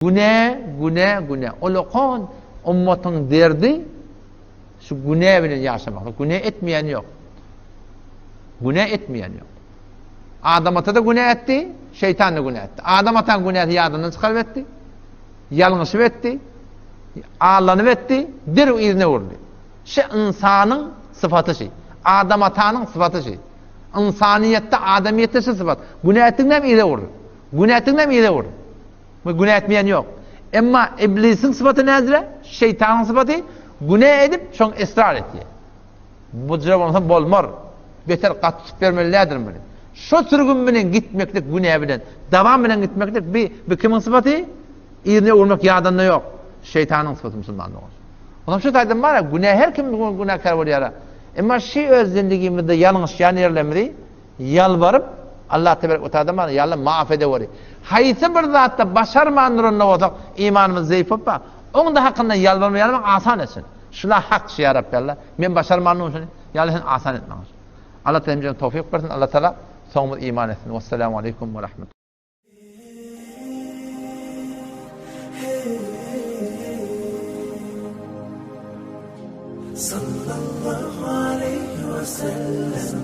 Günä, günä, günä. Olakan ummatyň derdi şu günä bilen ýaşamak. Günä etmeýän ýok. Günä etmeýän ýok. Adam ata-da günä etdi, şeýtan-da günä etdi. Adam ataň günäsi ýadyndan çykaryp etdi. Ýalňyşyp etdi. Allanyp etdi, derrew yzyna öwrüldi. Şu ynsanyň sypaty şi. Adam atanyň sypaty şi. Ynsanyýetde, adamyýetde şu sypat. Günä etdiň näme yza öwrül. Günä etdiň näme yza öwrül. We günä etmeýän ýok. Emma iblisiň sypaty nädire? Şeýtanyň sypaty günä edip, şoň israr etýär. Bu jüre bolmasa bolmar. Beter gaty tutup bermeli däldir muny. Şo sürgün bilen gitmeklik günä bilen, dawam bilen gitmeklik bi, bi kimiň sypaty? Yzyna öwürmek ýadanda ýok. Şeýtanyň sypaty musulman dogan. Onam şu taýdan bar, günä her kim günäkär bolýar. Emma şi öz zindigimizde ýalňyşýan ýerlerimizi Ýalbaryp, Allah teberek we taala maňa ýa-Allah maaf edeweri. Haýsy bir zatda başarman duranda bolsak, imanymyz zeýif bolup bar. Oň-da hakynda ýalbarma ýalbarmak asan etsin. Şula hak şu ýa Rabbi Allah. Men başarman durun şuny. Ýa Allah sen asan et maňa. Allah taala hemmämize towfyk bersin. Allah taala soňumyz iman etsin. Wessalamu aleýkum we rahmetullah. Sallallahu aleýhi we sellem.